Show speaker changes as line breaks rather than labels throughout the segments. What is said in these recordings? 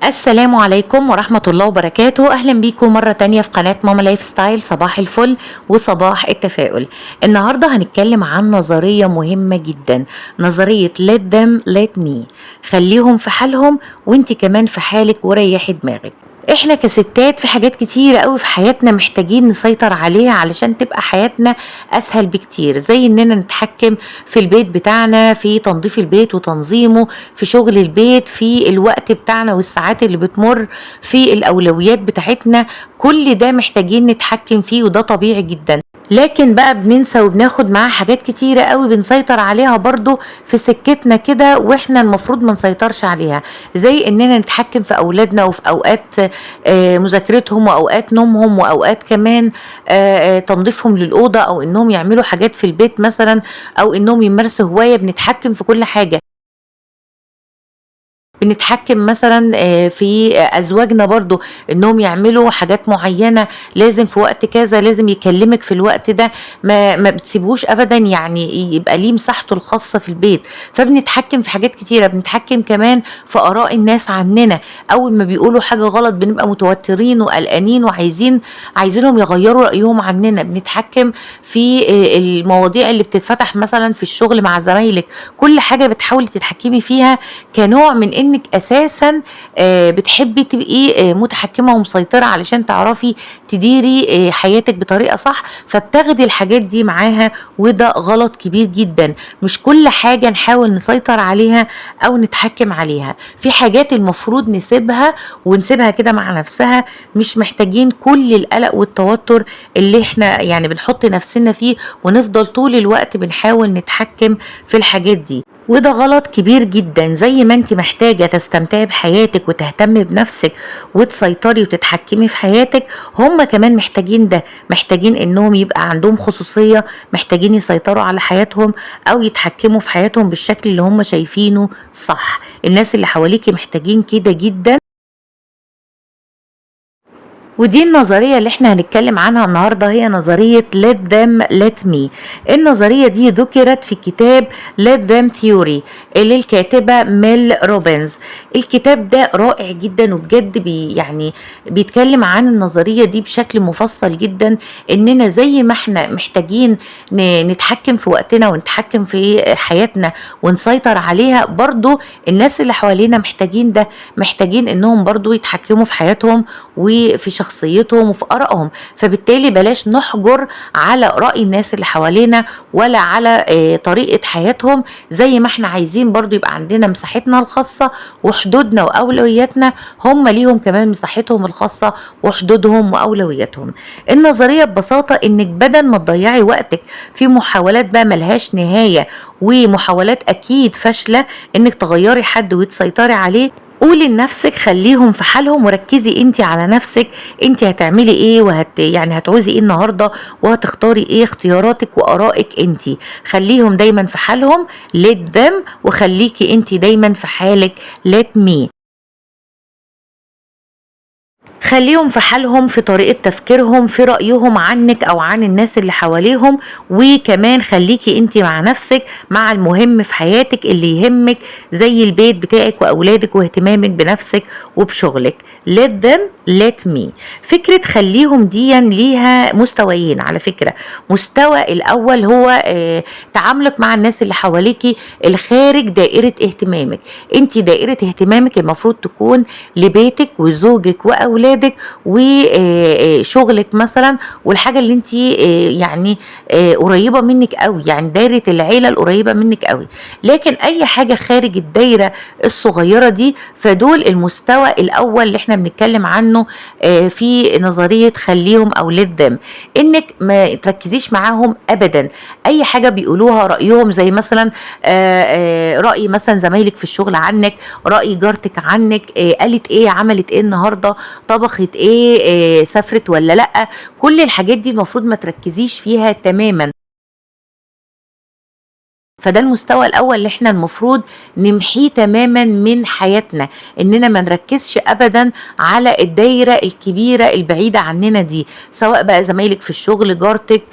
السلام عليكم ورحمة الله وبركاته. أهلا بيكم مرة تانية في قناة ماما لايف ستايل. صباح الفل وصباح التفاؤل. النهاردة هنتكلم عن نظرية مهمة جدا، نظرية let them let me. خليهم في حالهم وانت كمان في حالك وريحي دماغك. احنا كستات في حاجات كتيرة قوي في حياتنا محتاجين نسيطر عليها علشان تبقى حياتنا اسهل بكتير، زي اننا نتحكم في البيت بتاعنا، في تنظيف البيت وتنظيمه، في شغل البيت، في الوقت بتاعنا والساعات اللي بتمر، في الاولويات بتاعتنا. كل ده محتاجين نتحكم فيه وده طبيعي جدا، لكن بقى بننسى وبناخد معاه حاجات كتيرة قوي بنسيطر عليها برضو في سكتنا كده، واحنا المفروض ما نسيطرش عليها، زي اننا نتحكم في اولادنا وفي اوقات مذاكرتهم واوقات نومهم واوقات كمان تنظيفهم للاوضة، او انهم يعملوا حاجات في البيت مثلا، او انهم يمارسوا هواية. بنتحكم في كل حاجة. بنتحكم مثلا في ازواجنا برضو، انهم يعملوا حاجات معينة، لازم في وقت كذا، لازم يكلمك في الوقت ده، ما بتسيبوش ابدا يعني يبقى ليه مساحته الخاصة في البيت. فبنتحكم في حاجات كتيرة. بنتحكم كمان في اراء الناس عننا، اول ما بيقولوا حاجة غلط بنبقى متوترين وقلقانين عايزينهم يغيروا رأيهم عننا. بنتحكم في المواضيع اللي بتتفتح مثلا في الشغل مع زمايلك. كل حاجة بتحاولي تتحكمي فيها كنوع من انك اساسا بتحبي تبقي متحكمه ومسيطره علشان تعرفي تديري حياتك بطريقة صح، فبتاخدي الحاجات دي معاها، وده غلط كبير جدا. مش كل حاجة نحاول نسيطر عليها او نتحكم عليها، في حاجات المفروض نسيبها ونسيبها كده مع نفسها. مش محتاجين كل القلق والتوتر اللي احنا يعني بنحط نفسنا فيه ونفضل طول الوقت بنحاول نتحكم في الحاجات دي، وده غلط كبير جدا. زي ما انت محتاجة تستمتعي بحياتك وتهتمي بنفسك وتسيطري وتتحكمي في حياتك، هم كمان محتاجين ده، محتاجين انهم يبقى عندهم خصوصية، محتاجين يسيطروا على حياتهم او يتحكموا في حياتهم بالشكل اللي هم شايفينه صح. الناس اللي حواليكي محتاجين كده جدا. ودي النظرية اللي احنا هنتكلم عنها النهاردة، هي نظرية let them let me. النظرية دي ذكرت في كتاب let them theory اللي الكاتبة ميل روبنز. الكتاب ده رائع جدا، وبجد يعني بيتكلم عن النظرية دي بشكل مفصل جدا، اننا زي ما احنا محتاجين نتحكم في وقتنا ونتحكم في حياتنا ونسيطر عليها، برضو الناس اللي حوالينا محتاجين ده، محتاجين انهم برضو يتحكموا في حياتهم وفي شخصيتهم وفي آرائهم. فبالتالي بلاش نحجر على رأي الناس اللي حوالينا ولا على طريقة حياتهم. زي ما احنا عايزين برضو يبقى عندنا مساحتنا الخاصة وحدودنا وأولوياتنا، هم ليهم كمان مساحتهم الخاصة وحدودهم وأولوياتهم. النظرية ببساطة انك بدل ما تضيعي وقتك في محاولات بقى ملهاش نهاية ومحاولات أكيد فاشلة انك تغيري حد وتسيطري عليه، قولي لنفسك خليهم في حالهم وركزي انت على نفسك، انت هتعملي ايه يعني هتعوزي ايه النهارده وهتختاري ايه، اختياراتك وارائك انت. خليهم دايما في حالهم let them، وخليكي انت دايما في حالك let me. خليهم في حالهم، في طريقة تفكيرهم، في رأيهم عنك أو عن الناس اللي حواليهم، وكمان خليكي انت مع نفسك، مع المهم في حياتك اللي يهمك زي البيت بتاعك وأولادك واهتمامك بنفسك وبشغلك. let them let me. فكرة خليهم دي ليها مستويين على فكرة. مستوى الأول هو تعاملك مع الناس اللي حواليكي الخارج دائرة اهتمامك. انت دائرة اهتمامك المفروض تكون لبيتك وزوجك وأولادك وشغلك مثلا، والحاجة اللي انت يعني قريبة منك قوي، يعني دايرة العيلة القريبة منك قوي. لكن اي حاجة خارج الدايرة الصغيرة دي فدول المستوى الاول اللي احنا بنتكلم عنه في نظرية خليهم او let them، انك ما تركزيش معاهم ابدا. اي حاجة بيقولوها، رأيهم، زي مثلا رأي مثلا زمايلك في الشغل عنك، رأي جارتك عنك، قالت ايه، عملت ايه النهارده، طبخت ايه، سافرت ولا لا، كل الحاجات دي المفروض ما تركزيش فيها تماما. فده المستوى الأول اللي احنا المفروض نمحيه تماما من حياتنا، إننا ما نركزش أبدا على الدايرة الكبيرة البعيدة عننا دي، سواء بقى زمايلك في الشغل، جارتك،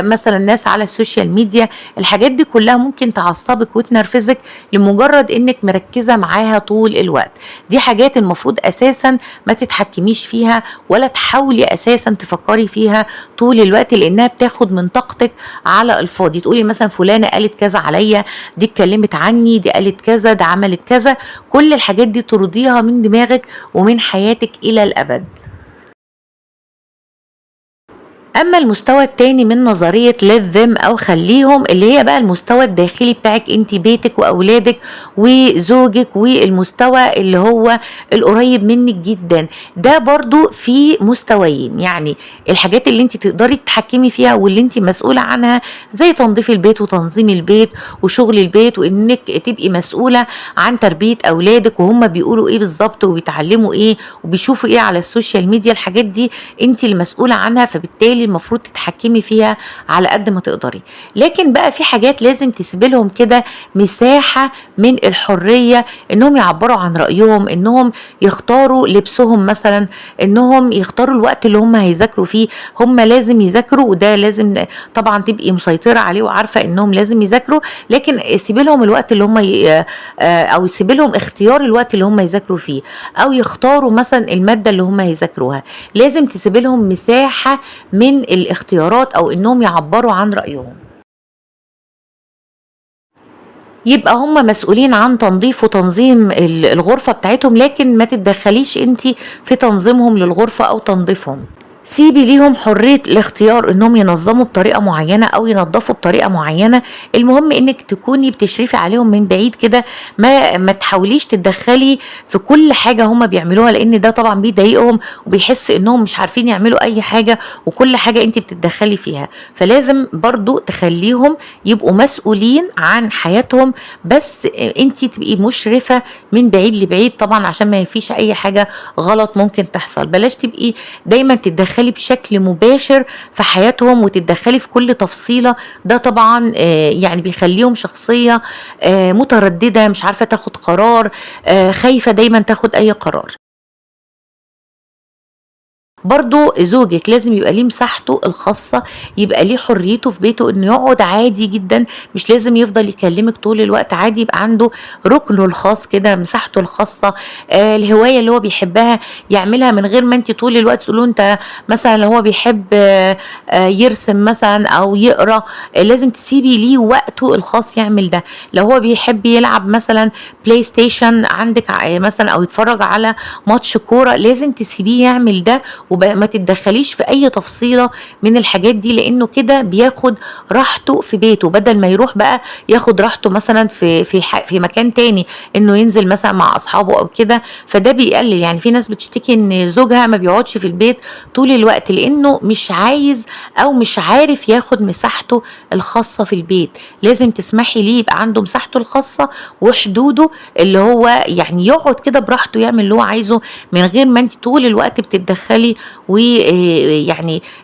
مثلا ناس على ال social media. الحاجات دي كلها ممكن تعصبك وتنرفزك لمجرد إنك مركزة معاها طول الوقت. دي حاجات المفروض أساسا ما تتحكميش فيها ولا تحاولي أساسا تفكري فيها طول الوقت، لأنها بتاخد من طاقتك على الفاضي. تقولي مثلا فلانة قالت كذا عليا، دي اتكلمت عني، دي قالت كذا، ده عملت كذا. كل الحاجات دي ترضيها من دماغك ومن حياتك إلى الأبد. أما المستوى التاني من نظرية let them أو خليهم، اللي هي بقى المستوى الداخلي بتاعك انت، بيتك وأولادك وزوجك، والمستوى اللي هو القريب منك جدا. ده برضو في مستويين، يعني الحاجات اللي انت تقدري تتحكمي فيها واللي انت مسؤولة عنها، زي تنظيف البيت وتنظيم البيت وشغل البيت، وانك تبقي مسؤولة عن تربية أولادك وهم بيقولوا ايه بالظبط وبيتعلموا ايه وبيشوفوا ايه على ال social media. الحاجات دي انت المسؤولة عنها، فبالتالي المفروض تتحكمي فيها على قد ما تقدري. لكن بقى في حاجات لازم تسيبي لهم كده مساحة من الحرية، انهم يعبروا عن رأيهم، انهم يختاروا لبسهم مثلا، انهم يختاروا الوقت اللي هم هيذاكروا فيه. هم لازم يذاكروا، وده لازم طبعا تبقي مسيطرة عليه وعارفة انهم لازم يذاكروا، لكن سيبي لهم الوقت اللي هم او سيبي لهم اختيار الوقت اللي هم يذاكروا فيه، او يختاروا مثلا المادة اللي هم هيذاكروها. لازم تسيبي لهم مساحة من الاختيارات او انهم يعبروا عن رأيهم. يبقى هم مسؤولين عن تنظيف وتنظيم الغرفة بتاعتهم، لكن ما تتدخليش انتي في تنظيمهم للغرفة او تنظيفهم. سيبي ليهم حرية الاختيار انهم ينظموا بطريقة معينة او ينظفوا بطريقة معينة. المهم انك تكوني بتشرفي عليهم من بعيد كده، ما تحاوليش تتدخلي في كل حاجة هم بيعملوها، لان ده طبعا بيضايقهم وبيحس انهم مش عارفين يعملوا اي حاجة وكل حاجة انت بتتدخلي فيها. فلازم برضو تخليهم يبقوا مسؤولين عن حياتهم، بس انت تبقي مشرفة من بعيد لبعيد طبعا عشان ما فيش اي حاجة غلط ممكن تحصل. بلاش تبقي دايما تتدخلي بشكل مباشر في حياتهم وتتدخلي في كل تفصيلة. ده طبعا بيخليهم شخصية مترددة، مش عارفة تاخد قرار، خايفة دايما تاخد اي قرار. برضو زوجك لازم يبقى ليه مساحته الخاصة، يبقى ليه حريته في بيته، انه يقعد عادي جدا، مش لازم يفضل يكلمك طول الوقت، عادي يبقى عنده ركنه الخاص كده، مساحته الخاصة، الهواية اللي هو بيحبها يعملها من غير ما انت طول الوقت تقولوا انت مثلا لو هو بيحب يرسم مثلا او يقرأ، لازم تسيبي ليه وقته الخاص يعمل ده. لو هو بيحب يلعب مثلا PlayStation عندك مثلا او يتفرج على ماتش كورة، لازم تسيبيه يعمل ده وما تتدخليش في اي تفصيلة من الحاجات دي، لانه كده بياخد راحته في بيته، بدل ما يروح بقى ياخد راحته مثلا في مكان تاني، انه ينزل مثلا مع اصحابه او كده، فده بيقلل. في ناس بتشتكي ان زوجها ما بيقعدش في البيت طول الوقت لانه مش عايز او مش عارف ياخد مساحته الخاصة في البيت. لازم تسمحي ليه يبقى عنده مساحته الخاصة وحدوده، اللي هو يقعد كده براحته يعمل اللي هو عايزه من غير ما انت طول الوقت بتتدخلي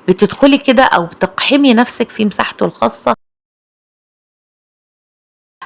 بتدخلي كده او بتقحمي نفسك في مساحته الخاصة.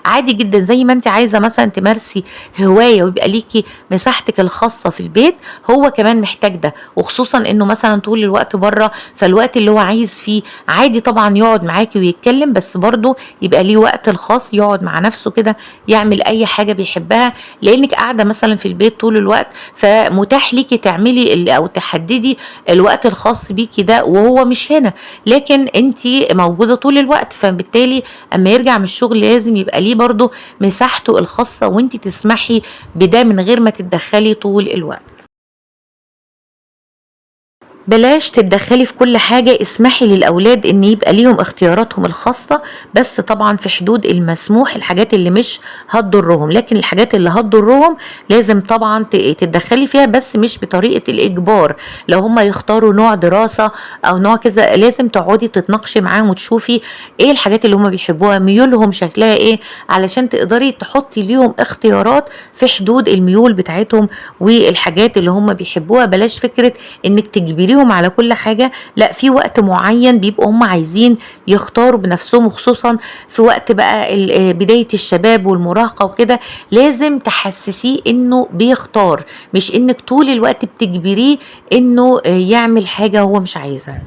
عادي جدا زي ما انت عايزة مثلا تمارسي هواية ويبقى ليكي مساحتك الخاصة في البيت، هو كمان محتاج ده، وخصوصا انه مثلا طول الوقت بره، فالوقت اللي هو عايز فيه عادي طبعا يقعد معاكي ويتكلم، بس برضه يبقى ليه وقت الخاص يقعد مع نفسه كده يعمل اي حاجة بيحبها، لانك قاعدة مثلا في البيت طول الوقت، فمتاح ليكي تعملي او تحددي الوقت الخاص بيكي ده وهو مش هنا، لكن انت موجودة طول الوقت، فبالتالي اما يرجع من الشغل لازم يبقى ليه برضو مساحته الخاصة، وانت تسمحي بده من غير ما تتدخلي طول الوقت. بلاش تتدخلي في كل حاجة، اسمحي للأولاد ان يبقى ليهم اختياراتهم الخاصة، بس طبعا في حدود المسموح، الحاجات اللي مش هتضرهم، لكن الحاجات اللي هتضرهم لازم طبعا تتدخلي فيها، بس مش بطريقة الإجبار. لو هم يختاروا نوع دراسة أو نوع كذا، لازم تقعدي تتناقشي معاهم وتشوفي ايه الحاجات اللي هم بيحبوها، ميولهم شكلها ايه، علشان تقدري تحطي ليهم اختيارات في حدود الميول بتاعتهم والحاجات اللي هم بيحبوها. بلاش فكرة انك تجبريهم تجبريهم على كل حاجة، لأ في وقت معين بيبقوا هم عايزين يختاروا بنفسهم، وخصوصا في وقت بقى بداية الشباب والمراهقة وكده، لازم تحسسيه انه بيختار، مش انك طول الوقت بتجبريه انه يعمل حاجة هو مش عايزها.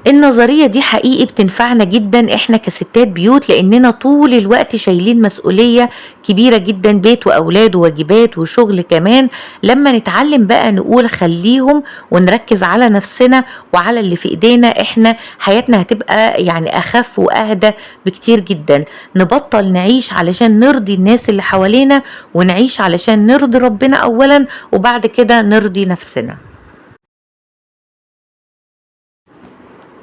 النظرية دي حقيقي بتنفعنا جدا احنا كستات بيوت، لاننا طول الوقت شايلين مسؤولية كبيرة جدا، بيت واولاد وواجبات وشغل كمان. لما نتعلم بقى نقول خليهم ونركز على نفسنا وعلى اللي في ايدينا، احنا حياتنا هتبقى يعني اخف واهدى بكتير جدا. نبطل نعيش علشان نرضي الناس اللي حوالينا، ونعيش علشان نرضي ربنا اولا وبعد كده نرضي نفسنا.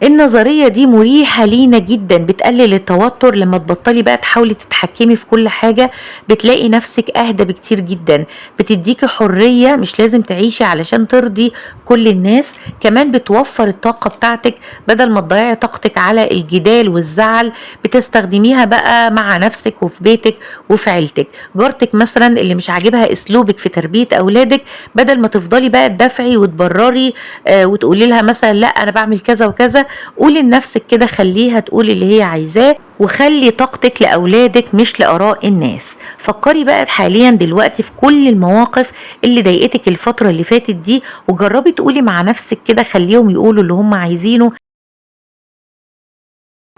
النظرية دي مريحة لينا جدا، بتقلل التوتر. لما تبطلي بقى تحاولي تتحكمي في كل حاجة بتلاقي نفسك اهدى بكتير جدا، بتديكي حرية، مش لازم تعيشي علشان ترضي كل الناس. كمان بتوفر الطاقة بتاعتك، بدل ما تضيعي طاقتك على الجدال والزعل بتستخدميها بقى مع نفسك وفي بيتك وفي عيلتك. جارتك مثلا اللي مش عاجبها اسلوبك في تربية اولادك، بدل ما تفضلي بقى تدافعي وتبرري وتقولي لها مثلا لا انا بعمل كذا وكذا، قولي لنفسك كده خليها تقول اللي هي عايزاه، وخلي طاقتك لأولادك مش لآراء الناس. فكري بقى حاليا دلوقتي في كل المواقف اللي ضايقتك الفترة اللي فاتت دي، وجربي تقولي مع نفسك كده خليهم يقولوا اللي هم عايزينه.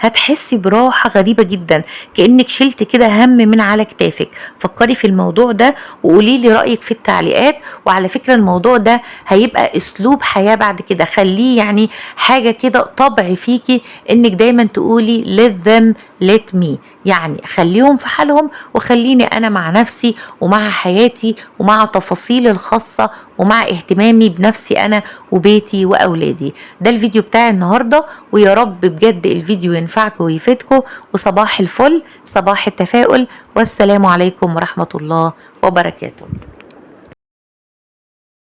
هتحسي براحة غريبة جدا، كأنك شلت كده هم من على كتافك. فكري في الموضوع ده وقولي لي رأيك في التعليقات. وعلى فكرة الموضوع ده هيبقى اسلوب حياة بعد كده، خليه يعني حاجة كده طبع فيكي، انك دايما تقولي let them let me، يعني خليهم في حالهم وخليني انا مع نفسي ومع حياتي ومع تفاصيلي الخاصة ومع اهتمامي بنفسي انا وبيتي واولادي. ده الفيديو بتاعي النهاردة، ويا رب بجد الفيديو ينفعكم ويفيدكم. وصباح الفل، صباح التفاؤل، والسلام عليكم ورحمة الله وبركاته.